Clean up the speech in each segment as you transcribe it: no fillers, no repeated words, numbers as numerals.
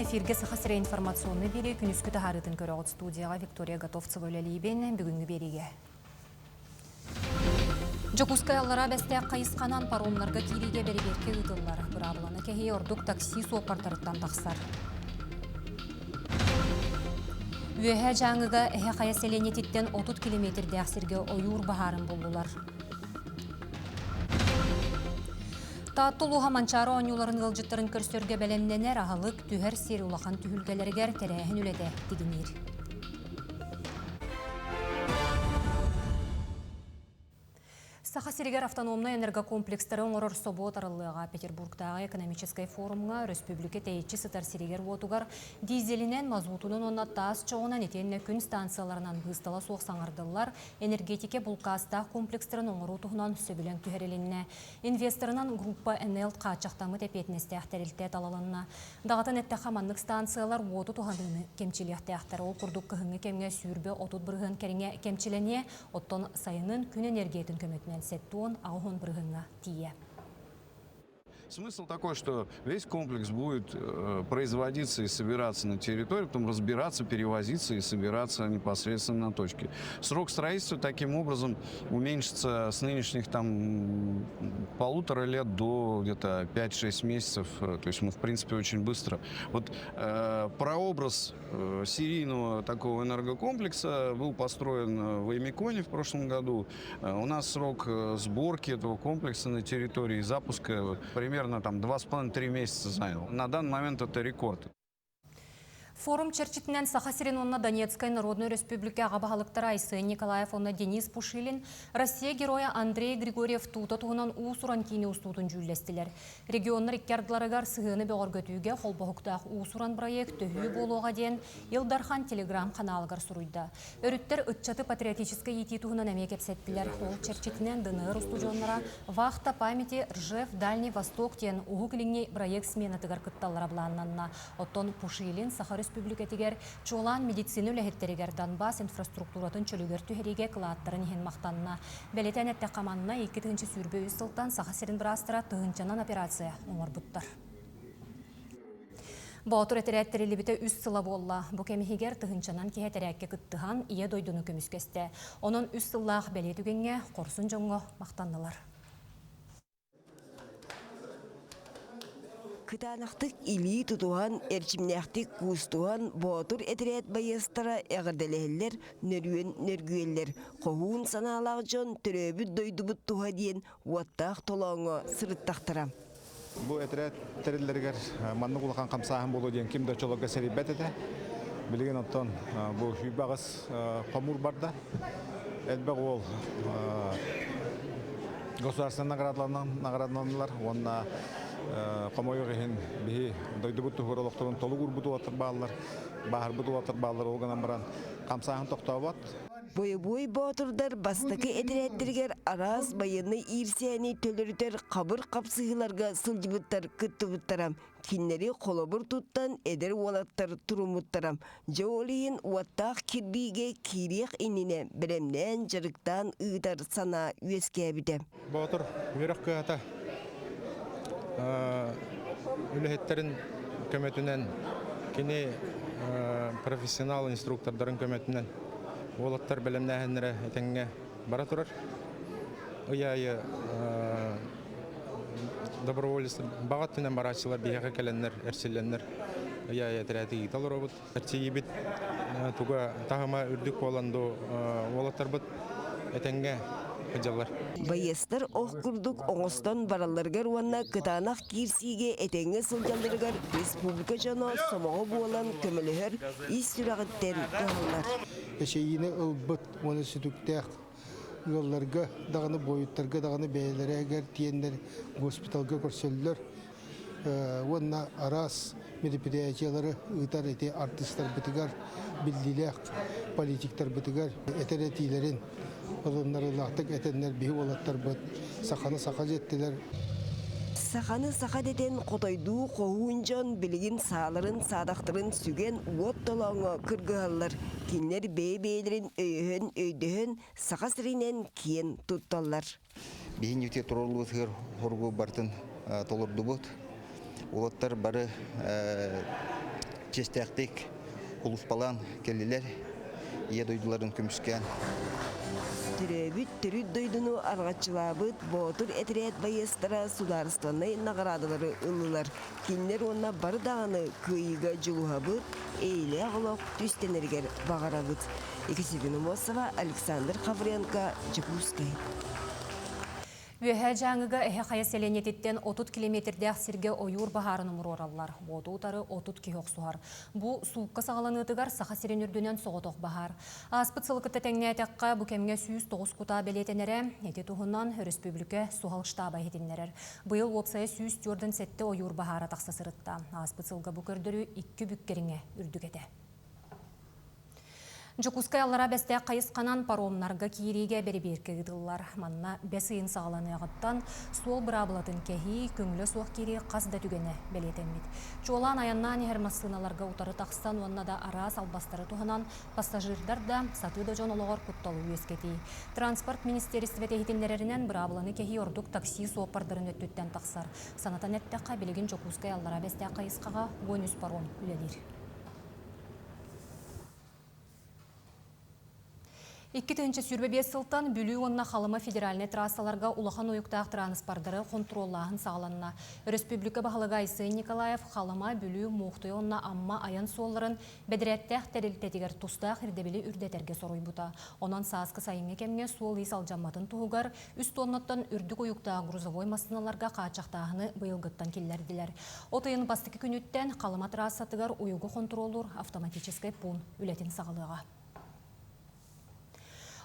Эфиргэ Саха сирэ информационнай биэрии күнүскү таһаарыытын көрөҕүт. Студияҕа Виктория Готовцева үлэлиибин. Бүгүҥҥү биэриигэ. Дьокуускай Аллараа Бэстээх хайысханан паромнарга киириигэ бэрэбиэркэ ыытыллар. Быраабыланы кэһии ордук такси суоппардарыттан тахсар. Үөһээ Дьааҥыга Эһэ Хайа сэлиэнньэтиттэн 30 километрдээх сиргэ ойуур баһаарын буллулар. Таатта улууһа Манчаары оонньууларын ыалдьыттарын көрсөргө бэлэмнэнэр аһылык түһэр сир улахан түһүлгэлэригэр тэрээһин үлэтэ тигиниир. Саха сиригэр автономнай энергокомплекстары оҥорор собуот арыллыаҕа. Петербургтааҕы экономическай форумҥа өрөспүүбүлүкэ тэйиччи сытар сиригэр-уотугар дизелинэн, мазутунан уонна таас чоҕунан итиэннэ күн станцияларынан быыстала суох саҥардыллар энергетикэ булкаастаах комплекстарын оҥоруу туһунан сөбүлэҥ түһэрилиннэ. Инвесторынан группа НЛ хааччахтаммыт эпиэтинэстээх тэрилтэ талылынна. Даҕатан эттэххэ, маннык станциялар уоту туһаныыны кэмчилиэхтээхтэр. Ол курдук кыһыҥҥы кэмҥэ 20-30% кэриҥэ кэмчилэниэ, оттон сайынын күн энергиятын көмөтүнэн 70-80 бырыһыаҥҥа тиийэ. Смысл такой, что весь комплекс будет производиться и собираться на территории, потом разбираться, перевозиться и собираться непосредственно на точке. Срок строительства таким образом уменьшится с нынешних там 1,5 лет до где-то 5-6 месяцев. То есть мы, в принципе, очень быстро. Вот прообраз серийного такого энергокомплекса был построен в Оймяконе в прошлом году. У нас срок сборки этого комплекса на территории запуска примерно там 2,5-3 месяца занял. На данный момент это рекорд. Форум чэрчитинэн Саха сирин уонна Донецкай Народнай Өрөспүүбүлүкэ аҕа баһылыктара Айсен Николаев уонна Денис Пушилин Россия Геройа Андрей Григорьев Тута туһунан уус-уран киинэ устуутун дьүүллэстилэр. Регионнар икки ардыларыгар сыһыаны бөҕөргөтүүгэ холбоһуктаах уус-уран проект төһүү буолуоҕа диэн Ил Дархан телеграм-ханаалыгар суруйда. Өрүттэр ыччаты патриотическай иитии туһунан эмиэ кэпсэттилэр. Ол чэрчитинэн ДНР устудьуоннара «Вахта памяти Ржев Дальний Восток» диэн Уһук Илиҥҥи проект сменатыгар кытталлара былааннанна. Оттон Пушилин Саха Өрөспүүбүлүкэтигэр чуолаан медицина үлэһиттэригэр Донбасс инфраструктуратын чөлүгэр түһэриигэ кылааттарын иһин махтанна. Бэлиэтээн эттэххэ, манна 2023 сылтан Саха сирин быраастара тыһыынчанан операция оҥорбуттар. Боотур этэрээт тэриллибитэ үс сыла буолла. Бу кэм иһигэр тыһыынчанан киһи этэрээккэ кыттыһан, Ийэ дойдуну көмүскэстэ. Онон үс сыллаах бэлиэ түгэҥҥэ хорсун дьоҥҥо махтаннылар. Кытаанахтык илии тутуһан, эрчимнээхтик куустуһан, Боотур этэрээт байыастара эҕэрдэлэһэллэр, нөрүөн нөргүйэллэр. Хоһуун санаалаах дьон төрөөбүт дойдубут туһа диэн уоттаах толооҥҥо сырыттахтара. Бу этэрээт тэриллэригэр маннык улахан хамсааһын буолуо диэн ким да оччолорго сэрэйбэт этэ. Билигин оттон бу 28 хомуур барда. Элбэх уол государственнай наградаланнылар уонна хомойуох иһин биһи дойдубут туһугар олохторун толук уурбут уолаттар бааллар, бааһырбыт уолаттар бааллар, ол гынан баран хамсааһын тохтообот. Бойобуой боотурдар бастакы этэрээттэригэр араас байыаннай иирсээни төлөрүтэр хабыр хапсыһыыларга сылдьыбыттар кыттыбыттара. Кинилэри холобур туттан эдэр уолаттар туруммуттара. Дьэ ол иһин уоттаах кирбиигэ киириэх иннинэ бэлэмнээн, дьарыктаан ыытар санаа үөскээбитэ. Боотур үөрэх кыһата үлэһиттэрин көмөтүнэн, кини профессионал инструктордарын көмөтүнэн уолаттар бэлэмнээһиннэрэ этэҥҥэ бара турар. Ый аайы доброволец баҕа өттүнэн барааччылар биһиэхэ кэлэннэр, эрчиллэннэр ый аайы этэрээти ыыта олоробут. Эрчийиибит туга таһыма үрдүк буолан дуу уолаттарбыт этэҥҥэ сылдьаллар. Байыастар ох курдук оҥостон баралларыгар уонна кытаанах киирсиигэ этэҥҥэ сылдьалларыгар республика дьоно сомоҕо буолан көмөлөһөр ис сүрэҕиттэн кыһаллар. Эчэйиини ылбыт уонна сүтүктээх ыалларга даҕаны, буойуттарга даҕаны бэйэлэригэр тиэннэр госпиталга көрсөллөр уонна араас мероприятиелары ыытар ити артыыстарбытыгар, биллиилээх политиктарбытыгар этэр этиилэрин ылыннарыылаахтык этэннэр биһи уолаттарбыт саханы саха дьэттилэр. Саханы саха дэтэн хотойдуу хоһуун дьон билигин сааларын саадахтарын сүгэн уот толооҥҥо кыргыһаллар. Кинилэр бэйэ-бэйэлэрин өйөһөн, өйдөһөн Саха сиринэн киэн тутталлар. Биһиги үтүө туруоруллубут хоругу барытын толордубут. Уолаттар бары Чиэстээхтик улууспалаан кэллилэр, ийэ дойдуларын көмүскээн. Төрөөбүт төрүт дойдуну арҕаччылаабыт Боотур этэрээт байыастара судаарыстыбаннай наҕараадалары ыллылар. Кинилэр уонна бары даҕаны кыайыыга дьулуһабыт, эйэлээх олох түстэнэригэр баҕарабыт. Екатерина Мосова, Александр Хавренко, Дьокуускай. Үөһээ Дьааҥыга Эһэ Хайа сэлиэнньэтиттэн 30 километрдээх сиргэ ойуур баһаарын умуруораллар. Уоту утары 30 киһи охсуһар. Бу суукка саҕаланыытыгар Саха сирин үрдүнэн соҕотох баһаар. Ааспыт сылы кытта тэҥнээтэххэ, бу кэмҥэ 109 кутаа бэлиэтэнэрэ. Ити туһунан өрөспүүбүлүкэ суһал штаба иһитиннэрэр. Быйыл уопсайа 147 ойуур баһаара тахса сырытта. Ааспыт сылга бу көрдөрүү икки бүк кэриҥэ үрдүк этэ. Дьокуускай Аллараа Бэстээх хайысханан паромнарга киириигэ бэрэбиэркэ ыытыллар. Манна бэс ыйын саҕаланыаҕыттан суол быраабылатын кэһии, көҥүлэ суох киирии хас да түгэнэ бэлиэтэммит. Чуолаан айаннаан иһэр массыыналарга утары тахсан уонна да араас албастары туһанан пассажирдар да, сатыы да дьон олоҕор кутталы үөскэтии. Транспорт министиэристибэтэ иһитиннэрэринэн, быраабыланы кэһии ордук такси суоппардарын өттүттэн тахсар. Санатан эттэххэ, билигин Дьокуускай Аллараа Бэстээх хайысхаҕа 13 паром үлэлиир. 2025 сылтан Бүлүү уонна Халыма федеральнай трассаларга улахан уйуктаах тырааныспардары хонтуруоллааһын саҕаланна. Өрөспүүбүлүкэ баһылыга Айсен Николаев Халыма, Бүлүү, Муохтуйа уонна Амма айан суолларын бэдэрээттээх тэрилтэтигэр тустаах ирдэбили үрдэтэргэ соруйбута. Онон сааскы-сайыҥҥы кэмҥэ суол-иис алдьамматын туһугар үс тоннаттан үрдүк уйуктаах грузовой массыыналарга хааччахтааһыны быйылгыттан киллэрдилэр. От ыйын бастакы күнүттэн Халыма трассатыгар уйугу хонтуруоллуур автоматическай пуун үлэтин саҕалыаҕа.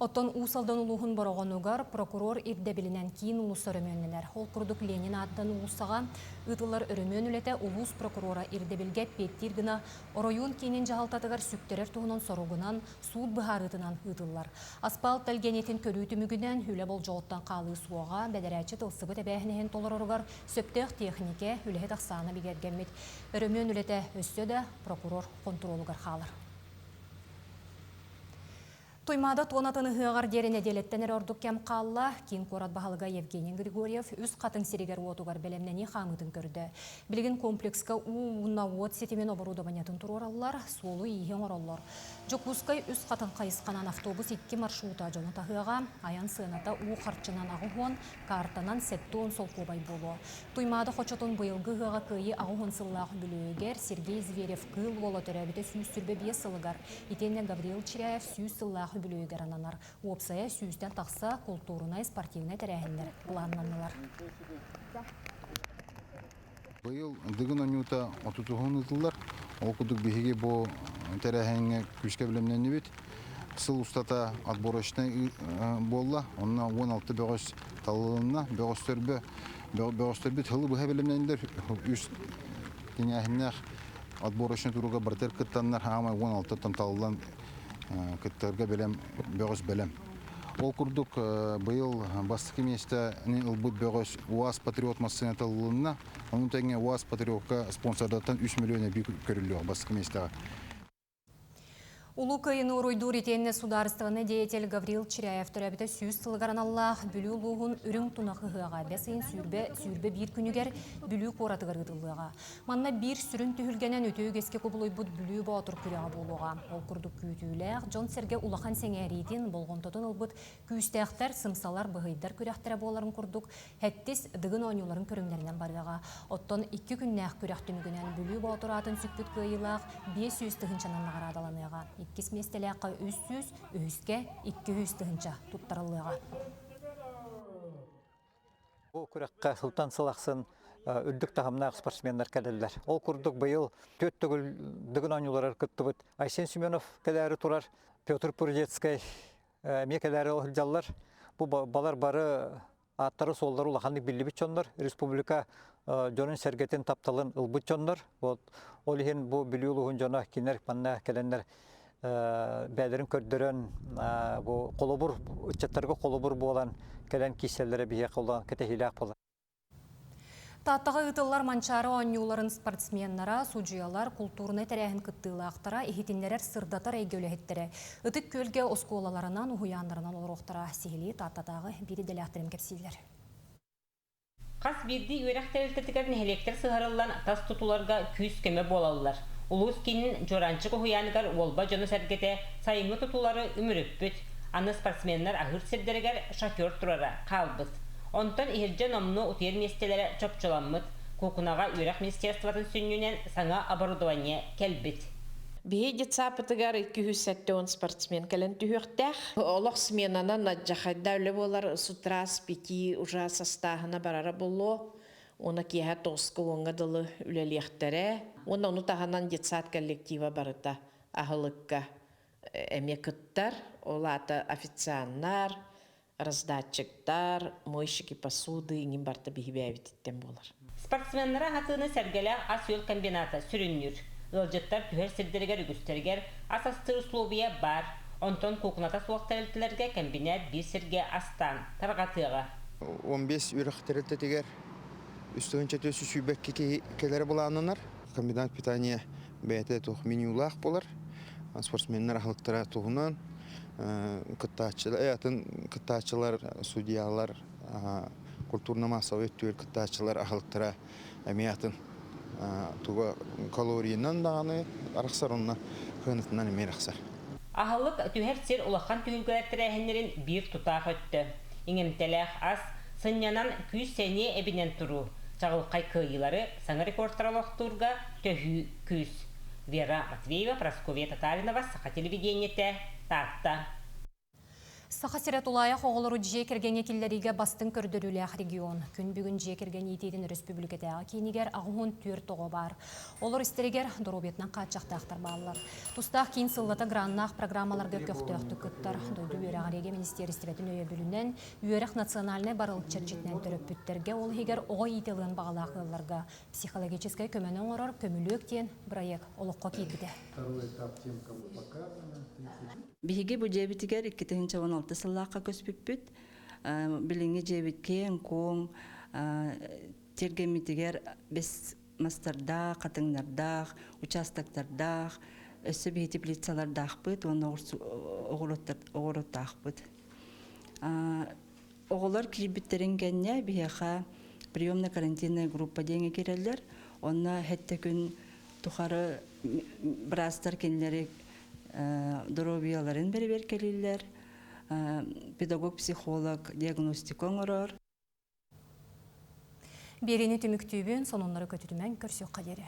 Оттон Уус Алдан улууһун Бороҕонугар прокурор ирдэбилинэн киин уулусса өрөмүөннэнэр. Ол курдук Ленин аатынан уулуссаҕа ыытыллар өрөмүөн үлэтэ улуус прокурора ирдэбилгэ эппиэттиир гына оройуон киинин дьаһалтатыгар сүктэрэр туһунан соругунан суут быһаарыытынан ыытыллар. Аспаал тэлгэниитин көрүү түмүгүнэн үлэ болдьоҕуттан хаалыы суоҕа, бэдэрээччит ылсыбыт эбээһинэһин толороругар сөптөөх тиэхиньикэ, үлэһит ахсаана бигэргэммит. Өрөмүөн үлэтэ өссө да прокурор хонтуруолугар хаалар. Туймаада туонатын ыһыаҕар диэри нэдиэлэттэн эрэ ордук кэм хаалла. Киин куорат баһылыга Евгений Григорьев үс хатыҥ сиригэр-уотугар бэлэмнэнии хаамыытын көрдө. Билигин комплекска уу уонна уот ситимин оборудованиетын туруораллар, суолу-ииһи оҥороллор. Дьокуускай үс хатыҥ хайысханан автобус икки маршрута дьону таһыаҕа, айан сыаната уу харчынан 80, каартанан 70 солкуобай буолуо. Туймаада хочотун быйылгы ыһыаҕа Кыайыы 80 сыллаах үбүлүөйүгэр Сергей Зверев-Кыыл Уола төрөөбүтэ 125 сылыгар, итиэннэ Гаврил Чиряев 100 сыллаах үбүлүөйүгэр ананар. Уопсайа сүүстэн тахса култуурунай, спортивнай тэрээһиннэр былааннаннылар. Быйыл Дыгын оонньуута отутуһун ыытыллар. Ол курдук биһиги бу тэрээһиҥҥэ күүскэ бэлэмнэннибит. Сыл устата отборочнай буолла. Онно 16 бөҕөс талылынна. Бөҕөстөрбө бөҕөстөрбүт сылы быһа бэлэмнэннилэр. Үс тиҥээһиннээх отборочнай туруга барытыгар кыттаннар хаамай 16-тан талыллан кыттарга бэлэм бөҕөс бэлэм. Ол курдук быйыл бастакы миэстэни ылбыт бөҕөс УАЗ Патриот массыына талылынна. Ону тэҥэ УАЗ Патриотка спонсордартан 3 миллион эбии көрүллүөх бастакы миэстэҕэ. Улуу Кыайыны уруйдуур итиэннэ судаарыстыбаннай деятель Гаврил Чиряев төрөөбүтэ 100 сылыгар аналлаах Бүлүү улууһун Үрүҥ Тунах ыһыаҕа бэс ыйын сүүрбэ 21 күнүгэр Бүлүү куоратыгар ыытыллыаҕа. Манна биир сүрүн түһүлгэнэн үтүө үгэскэ кубулуйбут Бүлүү Боотур күрэҕэ буолуоҕа. Ол курдук күүтүүлээх, дьон-сэргэ улахан сэҥээриитин, болҕомтотун ылбыт күүстээхтэр, сымсалар, быһыйдар күрэхтэрэ буоларын курдук, Хэттис Дыгын оонньууларын көрүҥнэринэн барыаҕа. Оттон икки күннээх күрэх түмүгүнэн Бүлүү Боотур аатын сүкпүт кыайыылаах 500 тыһыынчанан наҕараадаланыаҕа. Иккис миэстэлээххэ 300, үһүскэ 200 тыһыынча туттарыллыаҕа. Бу күрэххэ сылтан сыл ахсын үрдүк таһымнаах спортсменнар кэлэллэр. Ол курдук быйыл түөрт төгүл Дыгын оонньууларыгар кыттыбыт Айсен Семенов кэлээри турар, Петр Пурдецкай эмиэ кэлээри сылдьаллар. Бу балар бары ааттары-суоллары улаханнык биллибит дьоннор, республика дьонун-сэргэтин тапталын ылбыт дьоннор. Вот ол иһин бу Бүлүү улууһун дьоно кинилэр манна кэлэннэр бэйэлэрин көрдөрөн бу холобур ыччаттарга холобур буолан кэлэн киирсэллэрэ биһиэхэ улахан кэтэһиилээх буолар. Тааттаҕа ыытыллар Манчаары оонньууларын спортсменнара, судьуйалар, култуурунай тэрээһин кыттыылаахтара, иһитиннэрэр сырдатар эйгэ үлэһиттэрэ Ытык Күөлгэ оскуолаларынан, уһуйааннарынан олоруохтара сиһилии Тааттатааҕы биир идэлээхтэрин кэпсииллэр. Хас биирдии үөрэх тэрилтэтигэр нэһилиэктэр сыһарыллан тас тутууларга күүс-көмө буолаллар. Улуус киинин Дьуораанчык уһуйааныгар Уолба дьоно-сэргэтэ сайыҥҥы тутуулары үмүрүппүт, аны спортсменнар аһыыр сирдэригэр шофер турара хаалбыт. Онтон иһирдьэ номнуо утуйар миэстэлэрэ чопчуламмыт, куукунаҕа үөрэх министерствотын сүнньүнэн саҥа оборудование кэлбит. Биһи детсапытыгар 270 спортсмен кэлэн түһүөхтээх. Олох сменанан адьахайда үлэ буолар с утра с пяти уже састааһына барара буолуо. Уонна киэһэ тоҕуска уоҥҥа дылы үлэлиэхтэрэ. Уонна ону таһынан детсад коллектива барыта аһылыкка эмиэ кыттар. Ол аата официаннар, раздатчиктар, мойщики посуды иҥин барыта биһи бэйэбититтэн буолар. Спортсменнары аһатыыны Сэргэлээх ас-үөл комбината сүрүннүүр. Ыалдьыттар түһэр сирдэригэр үгүстэригэр ас астыыр услуобуйа баар. Онтон куукуната суох тэрилтэлэргэ кэмбинээт биир сиргэ астаан тарҕатыаҕа. 15 үөрэх тэрилтэтигэр 3 422 киһи кэлэрэ былааннанар. Комбинат питания бэйэтэ туох менюлаах буолар. Спортсменнар аһылыктара туһунан кыттааччылар, атын кыттааччылар, судьялар, культурно-массовай өттүгэр кыттааччылар аһылыктара эмиэ атын туга калорийынан даҕаны арахсар онно кыанытынан эмиэ арахсар. Аһылык түһэр сир улахан түһүлгэлэр тэрээһиннэрин биир тутаах өттө. Иҥэмтэлээх ас, сынньанан күүс-сэниэ эбинэн туруу, чаҕылхай кыайыылары саҥа рекордтары олохтуурга төһүү күүс. Вера Матвеева, Прасковья Татаринова, Саха телевидениетэ, Таатта. Саха сирэ тулаайах оҕолору дьиэ кэргэҥҥэ киллэриигэ бастыҥ көрдөрүүлээх регион. Күн бүгүн дьиэ кэргэн иитиитин өрөспүүбүлүкэтээҕи киинигэр 84 оҕо баар. Олор истэригэр доруобуйатынан хааччахтаахтар бааллар. Тустаах киин сыллата граннаах программаларга көхтөөхтүк кыттар. Дойду үөрэҕириигэ министиэристибэтин өйөбүлүнэн үөрэх национальнай барыл чэрчитинэн төрөппүттэргэ, ол иһигэр оҕо иитэ ылыан баҕалаах ыалларга психологическай көмөнү оҥорор Көмүлүөк диэн бырайыак олоххо киирбитэ. Биһиги бу дьиэбитигэр 2016 сыллаахха көспүппүт. Билиҥҥи дьиэбит киэҥ-куоҥ, тиэргэммитигэр бэс мастардаах, хатыҥнардаах, участоктардаах, өссө биһи теплицалардаахпыт уонна оҕуруоттаахпыт. Оҕолор киирбиттэрин кэннэ биһиэхэ приемно-карантинная группа диэҥҥэ киирэллэр. Онно сэттэ күн тухары быраастар кинилэри доруобуйаларын бэрэбиэркэлииллэр, педагог-психолог диагностика оҥорор. Биэриини түмүктүүбүн, сонуннары көтүтүмэҥ, көрсүөххэ диэри.